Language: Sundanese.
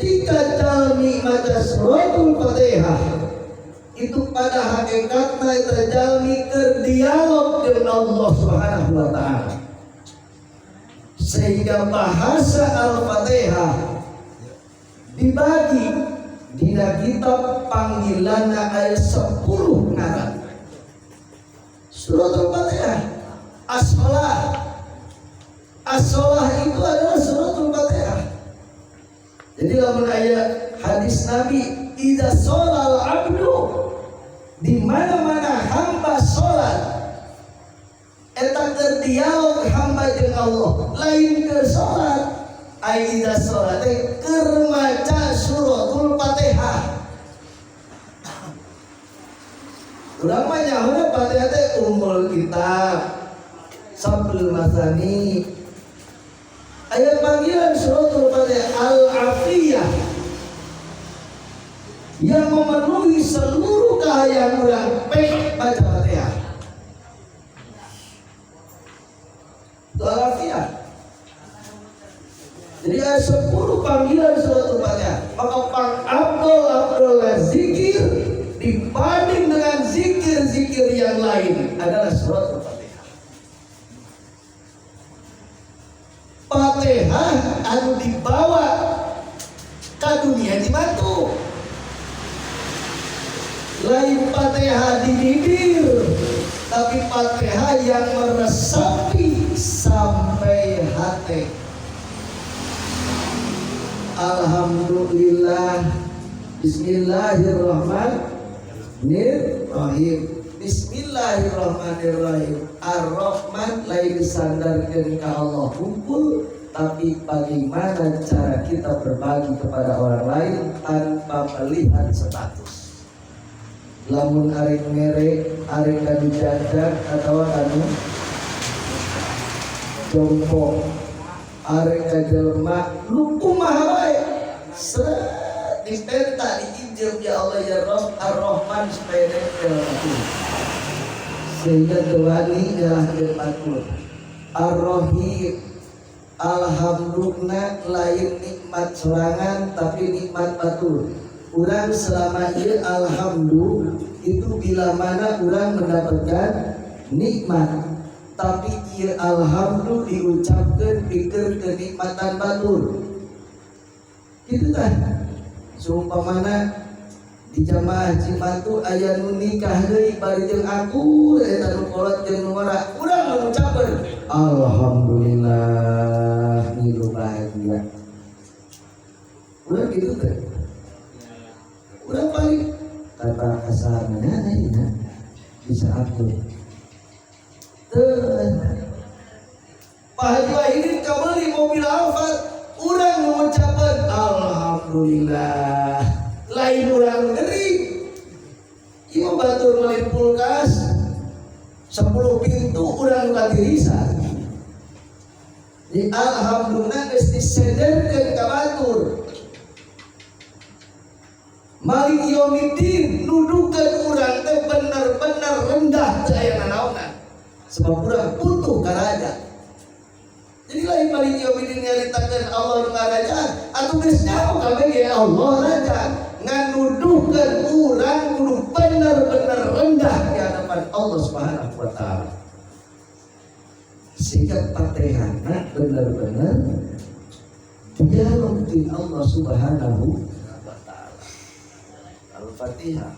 Ketika jalmi maca suratul Fatihah itu pada hakikatna eta jalmi keur dialog dengan Allah Subhanahu wa taala. Sehingga bahasa Al-Fatihah dibagi dina kitab panggilanna aya 10 ngaran. Suratul Fatihah as-shalah. As-shalah itu adalah suratul Fatihah. Jadi lamun aya hadis Nabi, idza sholal abdu, di mana-mana hamba salat eta keur dialog hamba jeung Allah, lain keur salat. Ai idza salat teh keur maca suratul Fatihah. Urang mah nyahona Fatihah teh ummul kitab, sabul masani. Ayat panggilan suratul Fatihah al-afiyah yang memenuhi seluruh kahayang urang pek baca Fatihah. Itu al-afiyah. Jadi ada 10 panggilan suratul Fatihah. Maka pang abdul abdul zikir dibanding dengan zikir-zikir yang lain adalah suratul Fatihah. Fatihah anu dibawa ke dunia dibantu. Lain Fatihah di bibir, tapi Fatihah yang meresapi sampai hati. Alhamdulillah. Bismillahirrahmanirrahim. Bismillahirrahmanirrahim. Ar-Rahman lain disandarkan ke Allah kumpul, tapi bagaimana cara kita berbagi kepada orang lain tanpa melihat status. Lamun arek mere, arek kanu jajan atau kanu jompo, arek ka jelema nu kumaha bae, seret dipenta diinjem ya Allah ya Rabb Ar-Rahman supaya nempel aku. Sehingga tewani nyalahkeun batur. Ar-Rahim, alhamdulillah lain nikmat sorangan tapi nikmat batur. Urang selama ieu alhamdulillah itu bila mana urang mendapatkan nikmat, tapi ieu alhamdulillah diucapkeun pikeun kenikmatan batur. Kitu tah. Seumpamana di jamaah Cimatu aya nu nikah deui bari jeung aku eta nu kolot jeung nu ngora, urang mengucapkeun alhamdulillah ngilu bahagia. Urang kitu teh. Urang paling kata kasarnya ya bisa atur. Teu Pak Haji Wahidin kabeli mobil Alphard, urang mengucapkan alhamdulillah. Lain urang ngeri. Ieu batur meuli kulkas 10 pintu urang nu katirisa. Di alhamdulillah geus disederkeun ka batur. Malik Yaumiddin nuduhkeun urang teh bener-bener rendah teu aya nanaonan. Sebab urang butuh ka raja. Jadi lain Malik Yaumiddin nyaritakeun Allah nu ngarajaan, atuh geus nyaho kabeh ge Allah raja. Ngan nuduhkeun urang kudu bener-bener rendah di hadapan Allah Subhanahu wa taala. Sehingga Fatihahna bener-bener dialog di Allah Subhanahu wa taala. Al-Fatihah.